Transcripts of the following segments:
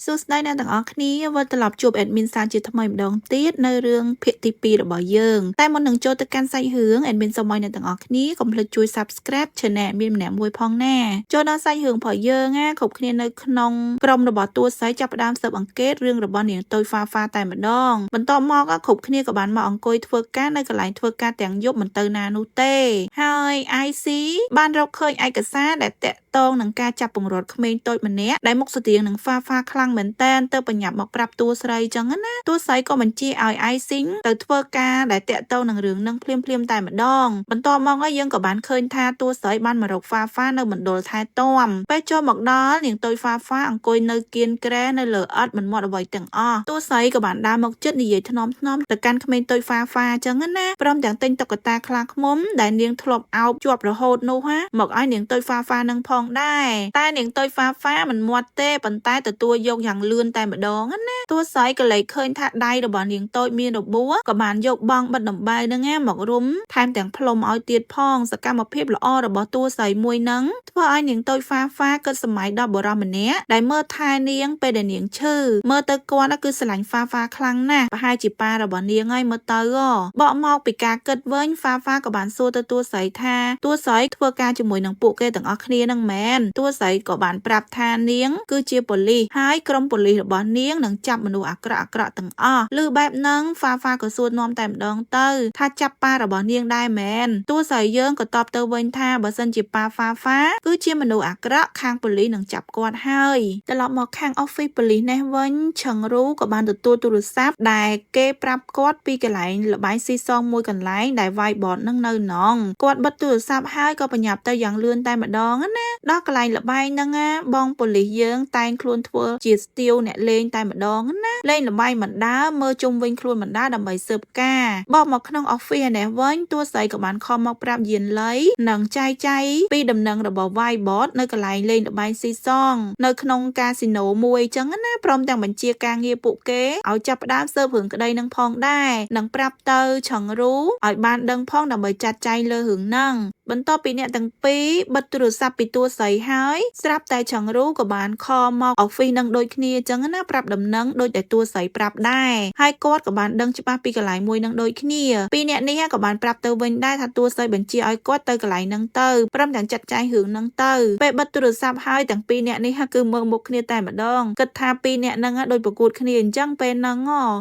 សួស្តីអ្នកទាំងអស់គ្នាវិលត្រឡប់ជួប admin សាជាថ្មីម្ដងទៀតនៅរឿងភាគទី2របស់យើងតែមុននឹងចូលទៅកាន់សាច់រឿង admin សូមឲ្យអ្នកទាំងអស់គ្នាកុំភ្លេចជួយ subscribe channel admin ម្នាក់មួយផងណាចូលដល់សាច់រឿងរបស់យើងណាគ្រប់គ្នានៅក្នុងក្រុមរបស់តួស្រីចាប់ផ្ដើមស៊ើបអង្កេតរឿងរបស់នាងតុយហ្វាហ្វាតែម្ដងបន្ទាប់មកគ្រប់គ្នាក៏បានមកអង្គុយធ្វើការនៅកន្លែងធ្វើការទាំងយប់មិនទៅណានោះទេហើយ IC បានរកឃើញឯកសារដែលតាក់ទងនឹងការចាប់ពង្រត់ក្មេងតូចម្នាក់ដែលមុខស្ទៀងនឹងហ្វាហ្វាខ្លាំងមែនតែនទៅបញ្ញាប់មកប្រាប់តួស្រីចឹងណាតួស្រីក៏បញ្ជាឲ្យ IC ទៅធ្វើការដែលតាក់ទងនឹងរឿងនឹងភ្លាមភ្លាមតែម្ដងបន្ទាប់មកហើយយើងក៏បានឃើញថាតួស្រីបានមករកហ្វាហ្វានៅមណ្ឌលថែទាំពេលចូលមកដល់នាងតុយហ្វាហ្វាអង្គុយនៅគៀនក្រែនៅលើឥដ្ឋមិនមាត់អ្វីទាំងអស់តួស្រីក៏បានដើរមកចិត្តនិយាយថ្នមថ្នមទៅកាន់ក្មេងតុយហ្វាហ្វាចឹងណាព្រមទាំងទិញតុក្កតាខ្លាឃ្មុំដែលនាងធ្លាប់អោបជាប់រហូតនោះហាមកឲ្យនាងតុយហ្វាហ្វានឹងផងដែរតែនាងតុយហ្វាហ្វាមិនមាត់ទេប៉ុន្តែទទួលយកយ៉ាងលឿនតែម្ដងណាតួស្រីក៏លេចឃើញថាដៃរបស់នាងតូចមានរបួសក៏បានយកបងបិទដំបៅនឹងណាមករុំថែមទាំងផ្លុំឲ្យទៀតផងសកម្មភាពល្អរបស់តួស្រីមួយនឹងធ្វើឲ្យនាងតូចហ្វាហ្វាគិតសម័យដល់បុរសម្នាក់ដែលមើលថែនាងពេលដែលនាងឈឺមើលទៅគាត់គឺស្រឡាញ់ហ្វាហ្វាខ្លាំងណាស់ប្រហែលជាប៉ារបស់នាងហើយមើលទៅបកមកពីការគិតវិញហ្វាហ្វាក៏បានសួរទៅតួស្រីថាតួស្រីធ្វើការជាមួយនឹងពួកគេទាំងអស់គ្នានឹងមែនតួស្រីក៏បានប្រាប់ថានាងគឺជាប៉ូលីសហើយក្រុមប៉ូលីសរបស់នាងនឹងចាប់មនុស្សអាក្រក់អាក្រក់ទាំងអស់ឬបែបហ្នឹងហ្វាហ្វាក៏សួរនាំតែម្ដងទៅថាចាប់ប៉ារបស់នាងដែរមែនតួស្រីយើងក៏តបទៅវិញថាបើសិនជាប៉ាហ្វាហ្វាគឺជាមនុស្សអាក្រក់ខាងប៉ូលីសនឹងចាប់គាត់ហើយត្រឡប់មកខាង office ប៉ូលីសនេះវិញឆឹងរូក៏បានទទួលទូរស័ព្ទដែលគេប្រាប់គាត់ពីកន្លែងល្បែងស៊ីសងមួយកន្លែងដែលវាយបតនឹងនៅនងគាត់បិទទូរស័ព្ទហើយក៏បញ្ញាប់ទៅយ៉ាងលឿនតែម្ដងណាដល់កន្លែងល្បែងហ្នឹងណាបងប៉ូលីសយើងតែងខ្លួនធ្វើជាស្ទាវអ្នកលេងតែម្ដងណាលេងល្បែងមិនដើរមើលជុំវិញខ្លួនមិនដើរដើម្បីស៊ើបការបកមកក្នុង office នេះវិញតួស្រីក៏បានខំមកប្រាប់យានលៃនិងចែកចៃពីដំណឹងរបស់វាយបតនៅកន្លែងលេងល្បែងស៊ីសងនៅក្នុងកាស៊ីណូមួយចឹងណាព្រមទាំងបញ្ជាការងារពួកគេឲ្យចាប់ផ្ដើមស៊ើបរឿងក្តីនឹងផងដែរនិងប្រាប់ទៅឆឹងរូឲ្យបានដឹងផងដើម្បីចាត់ចែងលើរឿងហ្នឹងបន្ទាប់ពីអ្នកទាំងពីរបិទទូរស័ព្ទពីតួស្រីហើយស្រាប់តែឆឹងរូក៏បាន call មក office នឹងដូចគ្នាចឹងណាប្រាប់ដំណឹងដូចតែតួស្រីប្រាប់ដែរហើយគាត់ក៏បានដឹងច្បាស់ពីកន្លែងមួយនឹងដូចគ្នាពីរអ្នកនេះក៏បានប្រាប់ទៅវិញដែរថាតួស្រីបញ្ជាឲ្យគាត់ទៅកន្លែងហ្នឹងទៅព្រមទាំងចាត់ចែងរឿងហ្នឹងទៅពេលបិទទូរស័ព្ទហើយទាំងពីរអ្នកនេះគឺមើលមុខគ្នាតែម្ដងគិតថាពីរអ្នកហ្នឹងដូចប្រកួតគ្នាអញ្ចឹងពេលហ្នឹង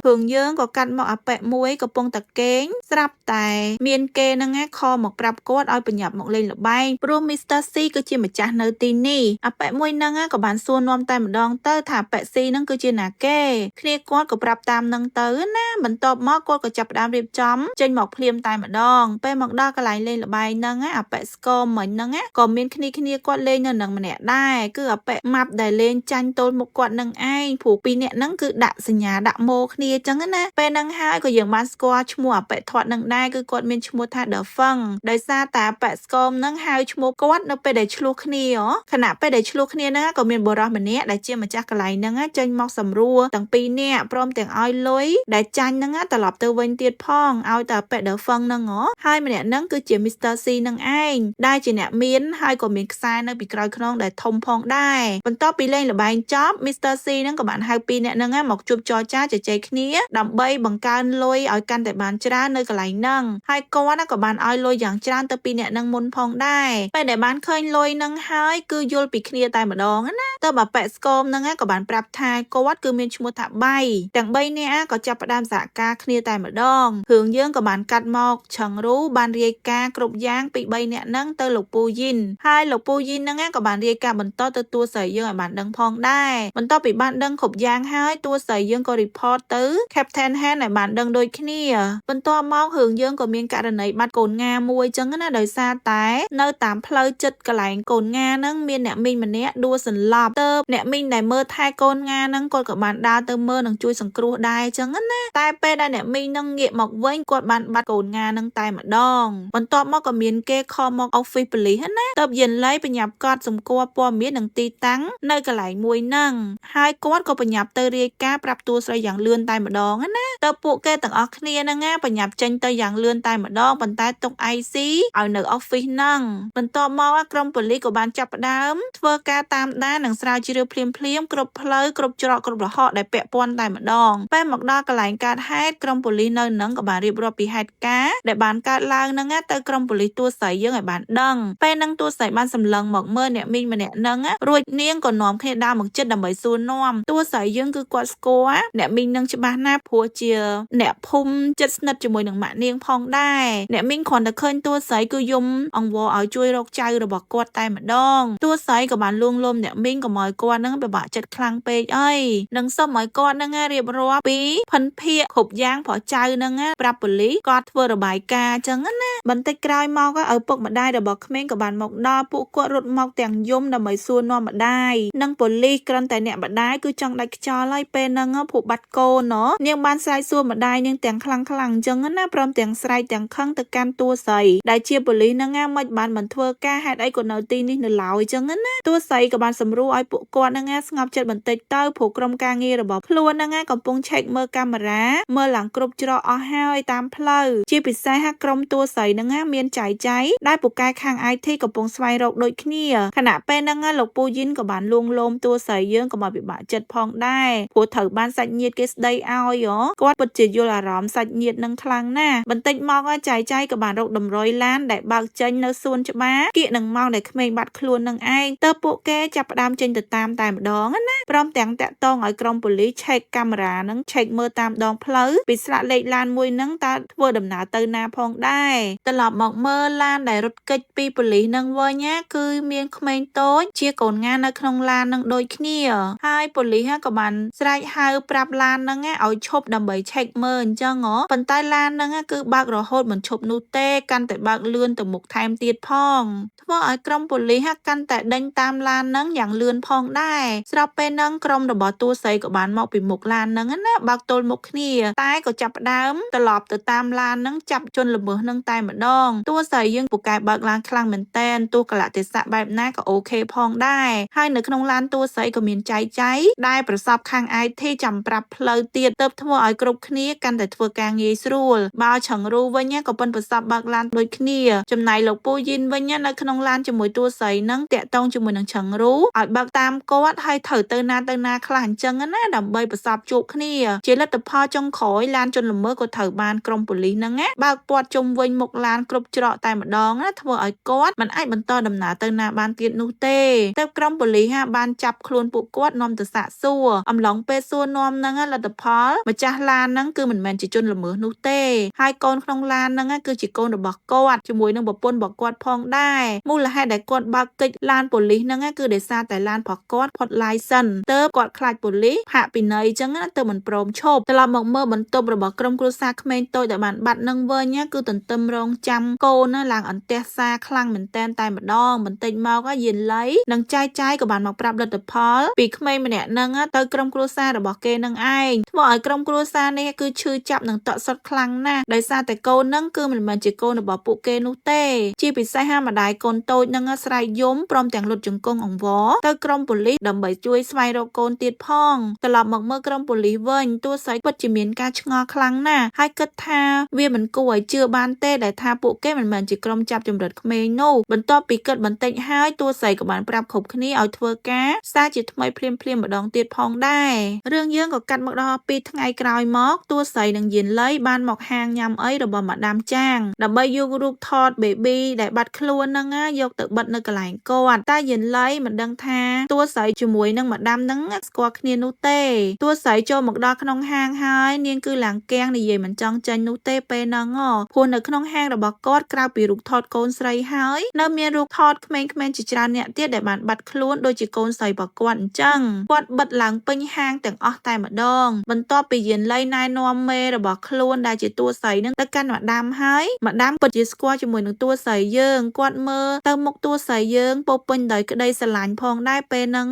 រឿងយើងក៏កាត់មកអាប៉ែមួយកំពុងតែគេងស្រាប់តែមានគេហ្នឹង call មកប្រាប់គាត់ឲ្យប្រញាប់មកលេងល្បែងព្រោះ Mr. C គឺជាម្ចាស់នៅទីនេះអាប៉ែមួយហ្នឹងក៏បានសួរនាំតែម្ដងទៅថាអាប៉ែ C ហ្នឹងគឺជាណាគេគ្នាគាត់ក៏ប្រាប់តាមហ្នឹងទៅណាបន្ទាប់មកគាត់ក៏ចាប់ផ្ដើមរៀបចំចេញមកភ្លាមតែម្ដងពេលមកដល់កន្លែងលេងល្បែងហ្នឹងអាប៉ែស្គមមិញហ្នឹងក៏មានគ្នាគ្នាគាត់លេងនៅនឹងម្នាក់ដែរគឺអាប៉ែម៉ាប់ដែលលេងចាញ់ទល់មុខគាត់នឹងឯងព្រោះពីរនាក់ហ្នឹងគឺដាក់សញ្ញាដាក់ម៉ូគ្នាអញ្ចឹងណាពេលហ្នឹងហើយក៏យើងបានស្គាល់ឈ្មោះអាប៉ែធាត់នឹងដែរគឺគាត់មានឈ្មោះថា The Feng ដោយសារតែអាប៉ែស្គមហ្នឹងហៅឈ្មោះគាត់នៅពេលដែលឆ្លោះគ្នាខណៈពេលដែលឆ្លោះគ្នាហ្នឹងក៏មានបុរសម្នាក់ដែលជាម្ចាស់កន្លែងហ្នឹងចេញមកសម្រួលទាំងពីរនាក់ព្រមទាំងឲ្យលុយដែលចាញ់ហ្នឹងត្រឡប់ទៅវិញទៀតផងឲ្យតែប៉ែ The Feng ហ្នឹងហើយម្នាក់ហ្នឹងគឺជា Mr. C នឹងឯងដែលជាអ្នកមានហើយក៏មានខ្សែនៅពីក្រោយខ្នងដែលធំផងដែរបន្ទាប់ពីលេងល្បែងចប់ Mr. C ហ្នឹងក៏បានហៅពីរនាក់ហ្នឹងមកជួបចរចាជជែកគ្នាដើម្បីបង្កើនលុយឲ្យកាន់តែបានច្រើននៅកន្លែងហ្នឹងហើយគាត់ក៏បានឲ្យលុយយ៉ាងច្រើនទៅពីរនាក់ហ្នឹងមុនផងដែរពេលដែលបានឃើញលុយហ្នឹងហើយគឺយល់ពីគ្នាតែម្ដងណាទៅបើប៉ែស្គមហ្នឹងក៏បានប្រាប់ថាគាត់គឺមានឈ្មោះថាបៃទាំង3នាក់ក៏ចាប់ផ្ដើមសហការគ្នាតែម្ដងរឿងយើងក៏បានកាត់មកឆឹងរូបានរាយការណ៍គ្រប់យ៉ាងពី3នាក់ហ្នឹងទៅលោកពូយីនហើយលោកពូយីនហ្នឹងក៏បានរាយការណ៍បន្តទៅតួស្រីយើងឲ្យបានដឹងផងដែរបន្ទាប់ពីបានដឹងគ្រប់យ៉ាងហើយតួស្រីយើងក៏ report ទៅ Captain Han ឲ្យបានដឹងដូចគ្នាបន្ទាប់មករឿងយើងក៏មានករណីបាត់កូនងាមួយចឹងណាដោយសារតែនៅតាមផ្លូវចិត្តកន្លែងកូនងាហ្នឹងមានអ្នកមីងម្នាក់ដួលសន្លប់ទៅអ្នកមីងដែលមើលថែកូនងាហ្នឹងគាត់ក៏បានដើរទៅមើលនិងជួយសង្គ្រោះដែរចឹងណាតែពេលដែលអ្នកមីងហ្នឹងងាកមកវិញគាត់បានបាត់កូនងាហ្នឹងតែម្ដងបន្ទាប់មកក៏មានគេ call មក office police ណាទៅយានលៃបញ្ញាប់កត់សម្គាល់ព័ត៌មាននិងទីតាំងនៅកន្លែងមួយហ្នឹងហើយគាត់ក៏បញ្ញាប់ទៅរាយការណ៍ប្រាប់តួស្រីយ៉ាងលឿនតែម្ដងណាទៅពួកគេទាំងអស់គ្នាហ្នឹងណាបញ្ញាប់ចេញទៅយ៉ាងលឿនតែម្ដងប៉ុន្តែទុក IC ឲ្យនៅ office ហ្នឹងបន្ទាប់មកក្រុមប៉ូលីសក៏បានចាប់ផ្ដើមធ្វើការតាមដាននិងស្រាវជ្រាវភ្លាមភ្លាមគ្រប់ផ្លូវគ្រប់ច្រកគ្រប់រហកដែលពាក់ព័ន្ធតែម្ដងពេលមកដល់កន្លែងកើតហេតុក្រុមប៉ូលីសនៅនឹងក៏បានរៀបរាប់ពីហេតុការណ៍ដែលបានកើតឡើងហ្នឹងទៅក្រុមប៉ូលីសតួស្រីយើងឲ្យបានដឹងពេលហ្នឹងតួស្រីបានសម្លឹងមកមើលអ្នកមីងម្នាក់ហ្នឹងរួចនាងក៏នាំគ្នាដើរមកចិត្តដើម្បីសួរនាំតួស្រីយើងគឺគាត់ស្គាល់អ្នកមីងនឹងច្បាស់ណាស់ព្រោះជាអ្នកភូមិចិត្តស្និទ្ធជាមួយនឹងម៉ាក់នាងផងដែរអ្នកមីងគ្រាន់តែឃើញតួស្រីគឺយំអង្វរឲ្យជួយរកចៅរបស់គាត់តែម្ដងតួស្រីក៏បានលួងលោមអ្នកមីងកុំឲ្យគាត់នឹងពិបាកចិត្តខ្លាំងពេកអីនិងសុំឲ្យគាត់នឹងរៀបរាប់ពីភិនភាកគ្រប់យ៉ាងព្រោះចៅនឹងប្រាប់ប៉ូលីសគាត់ធ្វើរបាយការណ៍អញ្ចឹងណាបន្តិចក្រោយមកឪពុកម្ដាយរបស់ក្មេងក៏បានមកដល់ពួកគាត់រត់មកទាំងយំដើម្បីសួរនាំម្ដាយនិងប៉ូលីសគ្រាន់តែអ្នកម្ដាយគឺចង់ដាច់ខ្យល់ហើយពេលហ្នឹងព្រោះបាត់កូននាងបានស្រែកសួរម្ដាយនាងទាំងខ្លាំងខ្លាំងអញ្ចឹងណាព្រមទាំងស្រែកទាំងខឹងទៅកាន់តួស្រីដែលជាប៉ូលីសហ្នឹងមិនបានមិនធ្វើការហេតុអីក៏នៅទីនេះនៅឡើយអញ្ចឹងណាតួស្រីក៏បានសម្រួលឲ្យពួកគាត់ហ្នឹងស្ងប់ចិត្តបន្តិចទៅព្រោះក្រុមការងាររបស់ខ្លួនហ្នឹងកំពុងឆែកមើលកាមេរ៉ាមើលឡើងគ្រប់ច្រកអស់ហើយតាមផ្លូវជាពិសេសក្រុមតួស្រីហ្នឹងមានចៃចៃដែលពូកែខាង IT កំពុងស្វែងរកដូចគ្នាខណៈពេលហ្នឹងលោកពូយិនក៏បានលួងលោមតួស្រីយើងក៏មកពិបាកចិត្តផងដែរព្រោះត្រូវបានសាច់ញាតិគេស្ដីឲ្យគាត់ពិតជាយល់អារម្មណ៍សាច់ញាតិនឹងខ្លាំងណាស់បន្តិចមកចៃចៃក៏បានរកតម្រុយឡានដែលបើកចេញនៅសួនច្បារគៀកនឹងម៉ោងដែលក្មេងបាត់ខ្លួននឹងឯងតើពួកគេចាប់ផ្ដើមចេញទៅតាមតែម្ដងណាព្រមទាំងតាក់ទងឲ្យក្រុមប៉ូលីសឆែកកាមេរ៉ានឹងឆែកមើលតាមដងផ្លូវពីស្លាកលេខឡានមួយនឹងតើធ្វើដំណើរទៅណាផងដែរត្រឡប់មកមើលឡានដែលរត់គេចពីប៉ូលីសនឹងវិញណាគឺមានក្មេងតូចជាកូនង៉ានៅក្នុងឡាននឹងដូចគ្នាហើយប៉ូលីសក៏បានស្រែកហៅប្រាប់ឡាននឹងឲ្យឈប់ដើម្បីឆែកមើលអញ្ចឹងប៉ុន្តែឡាននឹងគឺបើករហូតមិនឈប់នោះទេកាន់តែបើកលឿនទៅមុខថែមទៀតផងធ្វើឲ្យក្រុមប៉ូលីសកាន់តែដេញតាមឡាននឹងយ៉ាងលឿនផងដែរស្របពេលហ្នឹងក្រុមរបស់តួស្រីក៏បានមកពីមុខឡានហ្នឹងណាបើកទល់មុខគ្នាតែក៏ចាប់ផ្ដើមត្រឡប់ទៅតាមឡានហ្នឹងចាប់ជនល្មើសហ្នឹងតែម្ដងតួស្រីយើងពូកែបើកឡានខ្លាំងមែនតែនទោះកលៈទេសៈបែបណាក៏ OK ផងដែរហើយនៅក្នុងឡានតួស្រីក៏មានចៃចៃដែលប្រសពខាង IT ចាំប្រាប់ផ្លូវទៀតទើបធ្វើឲ្យគ្រប់គ្នាកាន់តែធ្វើការងាយស្រួលបើឆឹងរូវិញក៏ប៉ុនប្រសពបើកឡានដូចគ្នាចំណែកលោកពូយីនវិញនៅក្នុងឡានជាមួយតួស្រីហ្នឹងតាក់ទងជាមួយនឹងឆឹងរូឲ្យបើកតាមគាត់ហើយត្រូវទៅណាទៅណាខ្លះអញ្ចឹងណាដើម្បីប្រសពជួបគ្នាជាលទ្ធផលចុងក្រោយឡានជនល្មើសក៏ត្រូវបានក្រុមប៉ូលីសហ្នឹងណាបើកព័ទ្ធជុំវិញមុខឡានគ្រប់ច្រកតែម្ដងណាធ្វើឲ្យគាត់មិនអាចបន្តដំណើរទៅណាបានទៀតនោះទេទើបក្រុមប៉ូលីសបានចាប់ខ្លួនពួកគាត់នាំទៅសាកសួរអំឡុងពេលសួរនាំហ្នឹងលទ្ធផលម្ចាស់ឡានហ្នឹងគឺមិនមែនជាជនល្មើសនោះទេហើយកូនក្នុងឡានហ្នឹងគឺជាកូនរបស់គាត់ជាមួយនឹងប្រពន្ធរបស់គាត់ផងដែរមូលហេតុដែលគាត់បើកកិច្ចឡានប៉ូលីសហ្នឹងគឺដោយសារតែឡានរបស់គាត់ផុត license ទើបគាត់ខ្លាចប៉ូលីសផាកពិន័យអញ្ចឹងណាទើបមិនព្រមឈប់ត្រឡប់មកមើលបន្ទប់របស់ក្រុមគ្រួសារក្មេងតូចដែលបានបាត់នឹងវិញគឺទន្ទឹមរងចាំកូនណាឡើងអន្ទះសារខ្លាំងមែនតែនតែម្ដងបន្តិចមកយានលៃនិងចែកចាយក៏បានមកប្រាប់លទ្ធផលពីក្មេងម្នាក់ហ្នឹងទៅក្រុមគ្រួសាររបស់គេនឹងឯងធ្វើឲ្យក្រុមគ្រួសារនេះគឺឈឺចាប់និងតក់ស្លុតខ្លាំងណាស់ដោយសារតែកូនហ្នឹងគឺមិនមែនជាកូនរបស់ពួកគេនោះទេជាពិសេសម្ដាយកូនតូចហ្នឹងស្រែកយំព្រមទាំងលុតជង្គង់អង្វរទៅក្រុមប៉ូលីសដើម្បីជួយស្វែងរកកូនទៀតផងត្រឡប់មកមើលក្រុមប៉ូលីសវិញតួស្រីពិតជាមានការឆ្ងល់ខ្លាំងណាស់ហើយគិតថាវាមិនគួរឲ្យជឿបានទេដែលថាពួកគេមិនមែនជាក្រុមចាប់ចម្រិតក្មេងនោះបន្ទាប់ពីគិតបន្តិចហើយតួស្រីក៏បានប្រាប់គ្រប់គ្នាឲ្យធ្វើការសារជាថ្មីភ្លាមៗម្ដងទៀតផងដែររឿងយើងក៏កាត់មកដល់2ថ្ងៃក្រោយមកតួស្រីនិងយានលៃបានមកហាងញ៉ាំអីរបស់ម៉ាដាមចាងដើម្បីយករូបថត baby ដែលបាត់ខ្លួនហ្នឹងយកទៅបិទនៅកន្លែងគាត់តែយានលៃមិនដឹងថាតួស្រីជាមួយនឹងម៉ាដាមហ្នឹងស្គាល់គ្នានោះទេតួស្រីចូលមកដល់ក្នុងហាងហើយនាងគឺឡើងកៀងនិយាយមិនចង់ចេញនោះទេពេលហ្នឹងព្រោះនៅក្នុងហាងរបស់គាត់ក្រៅពីរូបថតកូនស្រីហើយនៅមានរូបថតក្មេងៗជាច្រើនអ្នកទៀតដែលបានបាត់ខ្លួនដូចជាកូនស្រីរបស់គាត់អញ្ចឹងគាត់បិទឡើងពេញហាងទាំងអស់តែម្ដងបន្ទាប់ពីយានលៃណែនាំមេរបស់ខ្លួនដែលជាតួស្រីនឹងទៅកាន់ម៉ាដាមហើយម៉ាដាមពិតជាស្គាល់ជាមួយនឹងតួស្រីយើងគាត់មើលទៅមុខតួស្រីយើងពោពេញដោយក្តីស្រឡាញ់ផងដែរពេលហ្នឹង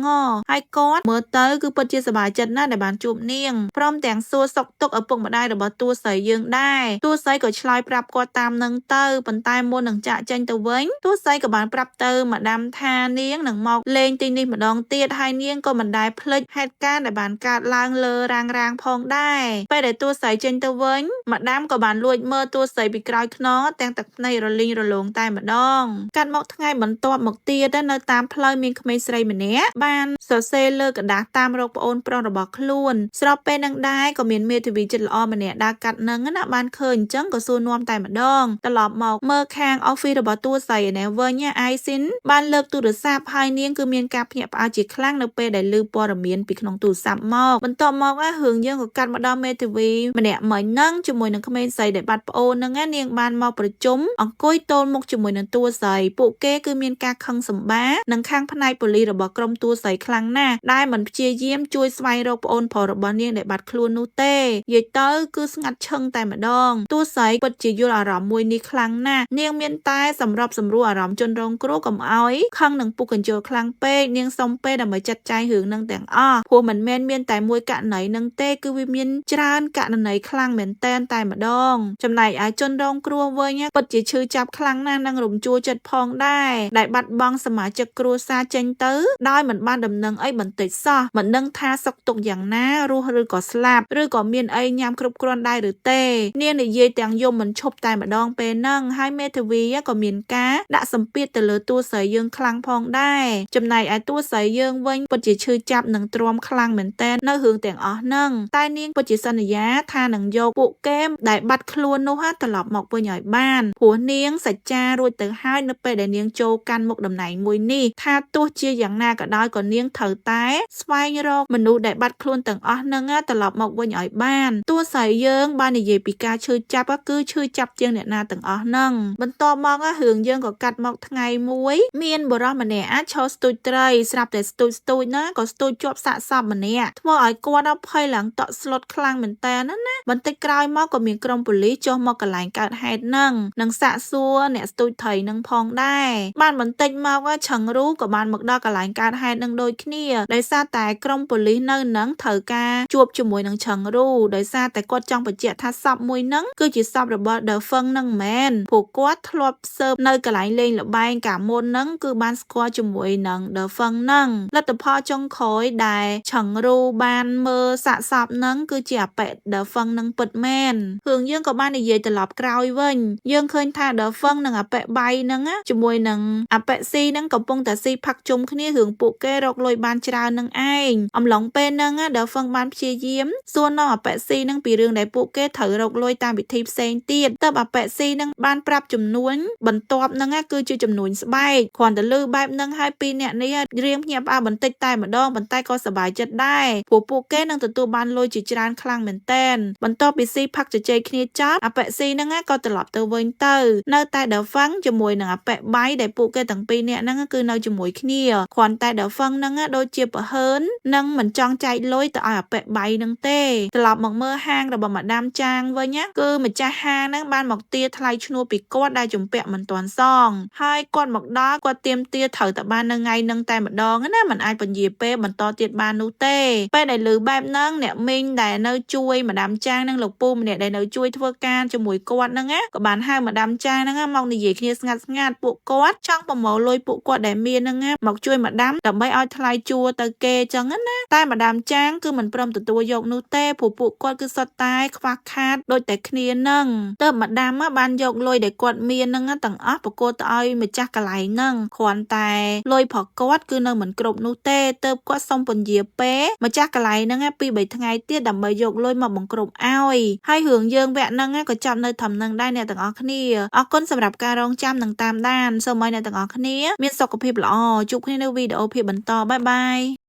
ហើយគាត់មើលទៅគឺពិតជាសប្បាយចិត្តណាស់ដែលបានជួបនាងព្រមទាំងសួរសុខទុក្ខឪពុកម្ដាយរបស់តួស្រីយើងដែរតួស្រីក៏ឆ្លើយប្រាប់គាត់តាមនឹងទៅប៉ុន្តែមុននឹងចាក់ចេញទៅវិញតួស្រីក៏បានប្រាប់ទៅម៉ាដាមថានាងនឹងមកលេងទីនេះម្ដងទៀតហើយនាងក៏មិនដែលភ្លេចហេតុការណ៍ដែលបានកើតឡើងលើរាងរាងផងដែរពេលដែលតួស្រីចេញទៅវិញម៉ាដាមក៏បានលួចមើលតួស្រីពីក្រោយខ្នងទាំងទឹកភ្នែករលីង រលោងតែម្ដងកាត់មកថ្ងៃបន្ទាប់មកទៀតនៅតាមផ្លូវមានក្មេងស្រីម្នាក់បានសរសេរលើក្រដាសតាមរកប្អូនប្រុសរបស់ខ្លួនស្របពេលនឹងដែរក៏មានមេធាវីចិត្តល្អម្នាក់ដើរកាត់នឹងណាបានឃើញអញ្ចឹងក៏សួរនាំតែម្ដងត្រឡប់មកមើលខាង office របស់តួស្រីឯនេះវិញអាយស៊ីនបានលើកទូរស័ព្ទហើយនាងគឺមានការភ្ញាក់ផ្អើលជាខ្លាំងនៅពេលដែលឮព័ត៌មានពីក្នុងទូរស័ព្ទមកបន្ទាប់មករឿងយើងក៏កាត់មកដល់មេធាវីម្នាក់មិញហ្នឹងជាមួយនឹងក្មេងស្រីដែលបាត់ប្អូនហ្នឹងនាងបានមកប្រជុំអង្គុយទល់មុខជាមួយនឹងតួស្រីពួកគេគឺមានការខឹងសម្បានិងខាងផ្នែកប៉ូលីសរបស់ក្រុមតួស្រីខ្លាំងណាស់ដែលមិនព្យាយាមជួយស្វែងរកប្អូនប្រុសរបស់នាងដែលបាត់ខ្លួននោះទេនិយាយទៅគឺស្ងាត់ឈឹងតែម្ដងតួស្រីពិតជាយល់អារម្មណ៍មួយនេះខ្លាំងណាស់នាងមានតែសម្របសម្រួលអារម្មណ៍ជនរងគ្រោះកុំឲ្យខឹងនឹងពុកកញ្ជលខ្លាំងពេកនាងសុំពេលដើម្បីចាត់ចែងរឿងនឹងទាំងអស់ព្រោះមិនមែនមានតែមួយករណីនឹងទេគឺវាមានច្រើនករណីខ្លាំងមែនតែនតែម្ដងចំណែកឯជនរងគ្រោះវិញពិតជាឈឺចាប់ខ្លាំងណាស់និងរំជួលចិត្តផងដែរដែលបាត់បង់សមាជិកគ្រួសារចេញទៅដោយមិនបានដំណឹងអីបន្តិចសោះមិនដឹងថាសុខទុក្ខយ៉ាងណារស់ឬក៏ស្លាប់ឬក៏មានអីញ៉ាំគ្រប់គ្រាន់ដែរឬទេនាងនិយាយទាំងយំមិនឈប់តែម្ដងពេលហ្នឹងហើយមេធាវីក៏មានការដាក់សម្ពាធទៅលើតួស្រីយើងខ្លាំងផងដែរចំណែកឯតួស្រីយើងវិញពិតជាឈឺចាប់និងទ្រាំខ្លាំងមែនទែននៅរឿងទាំងអស់ហ្នឹងតែនាងពិតជាសន្យាថានឹងយកពួកគេដែលបាត់ខ្លួននោះត្រឡប់មកវិញឲ្យបានព្រោះនាងសច្ចារួចទៅហើយនៅពេលដែលនាងចូលកាន់មុខតំណែងមួយនេះថាទោះជាយ៉ាងណាក៏ដោយក៏នាងត្រូវតែស្វែងរកមនុស្សដែលបាត់ខ្លួនទាំងអស់ហ្នឹងត្រឡប់មកវិញឲ្យបានតួស្រីយើងបាននិយាយពីការឈឺចាប់គឺឈឺចាប់ជាងអ្នកណាទាំងអស់ហ្នឹងបន្ទាប់មករឿងយើងក៏កាត់មកថ្ងៃមួយមានបុរសម្នាក់ឈរស្ទូចត្រីស្រាប់តែស្ទូចស្ទូចណាក៏ស្ទូចជាប់សាកសពម្នាក់ធ្វើឲ្យគាត់ភ័យឡើងតក់ស្លុតខ្លាំងមែនតើណាបន្តិចក្រោយមកក៏មានក្រុមប៉ូលីសចុះមកកន្លែងកើតហេតុហ្នឹងនិងសាកសួរអ្នកស្ទូចត្រីនឹងផងដែរបានបន្តិចមកឆឹងរូក៏បានមកដល់កន្លែងកើតហេតុនឹងដូចគ្នាដោយសារតែក្រុមប៉ូលីសនៅនឹងត្រូវការជួបជាមួយនឹងឆឹងរូដោយសារតែគាត់ចង់បញ្ជាក់ថាសពមួយហ្នឹងគឺជាសពរបស់ The Feng នឹងមែនព្រោះគាត់ធ្លាប់ស៊ើបនៅកន្លែងលេងល្បែងកាលមុនហ្នឹងគឺបានស្គាល់ជាមួយនឹង The Feng ហ្នឹងលទ្ធផលចុងក្រោយដែលឆឹងរូបានមើលសាកសពហ្នឹងគឺជាអាប៉ិ The Feng នឹងពិតមែនរឿងយើងក៏បាននិយាយត្រឡប់ក្រោយវិញយើងឃើញថា The Feng និងអាប៉ិបៃហ្នឹងជាមួយនឹងអាប៉ិស៊ីហ្នឹងកំពុងតែស៊ីផឹកជុំគ្នារឿងពួកគេរកលុយបានច្រើននឹងឯងអំឡុងពេលហ្នឹង The Feng បានព្យាយាមសួរនាំអាប៉ិស៊ីហ្នឹងពីរឿងដែលពួកគេត្រូវរកលុយតាមវិធីផ្សេងទៀតទៅអាប៉ិស៊ីហ្នឹងបានប្រាប់ចំនួនបន្ទាប់ហ្នឹងគឺជាចំនួនស្បែកគ្រាន់តែលឺបែបហ្នឹងហើយពីរអ្នកនេះរៀងភ្ញាក់ផ្អើលបន្តិចតែម្ដងប៉ុន្តែក៏សប្បាយចិត្តដែរព្រោះពួកគេនឹងទទួលបានលុយជាច្រើនខ្លាំងមែនតែនបន្ទាប់ពីស៊ីផឹកជជែកគ្នាចប់អាប៉ិស៊ីហ្នឹងក៏ត្រឡប់ទៅវិញទៅនៅតែ The Feng ជាមួយនឹងអាប៉ិបៃដែលពួកគេទាំងពីរនាក់ហ្នឹងគឺនៅជាមួយគ្នាគ្រាន់តែ The Feng ហ្នឹងដូចជាប្រហើននិងមិនចង់ចែកលុយទៅឲ្យអាប៉ិបៃហ្នឹងទេត្រឡប់មកមើលហាងរបស់ម៉ាដាមចាងវិញគឺម្ចាស់ហាងហ្នឹងបានមកទារថ្លៃឈ្នួលពីគាត់ដែលជំពាក់មិនទាន់សងហើយគាត់មកដល់គាត់ទាមទារត្រូវតែបាននៅថ្ងៃហ្នឹងតែម្ដងណាមិនអាចពន្យាពេលបន្តទៀតបាននោះទេពេលដែលឮបែបហ្នឹងអ្នកមីងដែលនៅជួយម៉ាដាមចាងនិងលោកពូម្នាក់ដែលនៅជួយធ្វើការជាមួយគាត់ហ្នឹងណាក៏បានហៅម៉ាដាមចាងហ្នឹងមកនិយាយគ្នាស្ងាត់ស្ងាត់ពួកគាត់ចង់ប្រមូលលុយពួកគាត់ដែលមានហ្នឹងមកជួយម៉ាដាមដើម្បីឲ្យថ្លៃជួលទៅគេចឹងណាតែម៉ាដាមចាងគឺមិនព្រមទទួលយកនោះទេព្រោះពួកគាត់គឺសុទ្ធតែខ្វះខាតដូចតែគ្នាហ្នឹងទើបម៉ាដាមបានយកលុយដែលគាត់មានហ្នឹងទាំងអស់ប្រគល់ទៅឲ្យម្ចាស់កន្លែងហ្នឹងគ្រាន់តែលុយរបស់គាត់គឺនៅមិនគ្រប់នោះទេទើបគាត់សុំពន្យាពេលម្ចាស់កន្លែងហ្នឹងពី3ថ្ងៃទៀតដើម្បីយកលុយមកបង្គ្រប់ឲ្យហើយរឿងយើងវគ្គហ្នឹងក៏ចាប់នៅត្រឹមហ្នឹងដែរអ្នកទាំងអស់គ្នាអរគុណសម្រាប់ការរងចាំនិងតាមដានសូមឲ្យអ្នកទាំងអស់គ្នាមានសុខភាពល្អជួបគ្នានៅវីដេអូភាគបន្ត bye bye.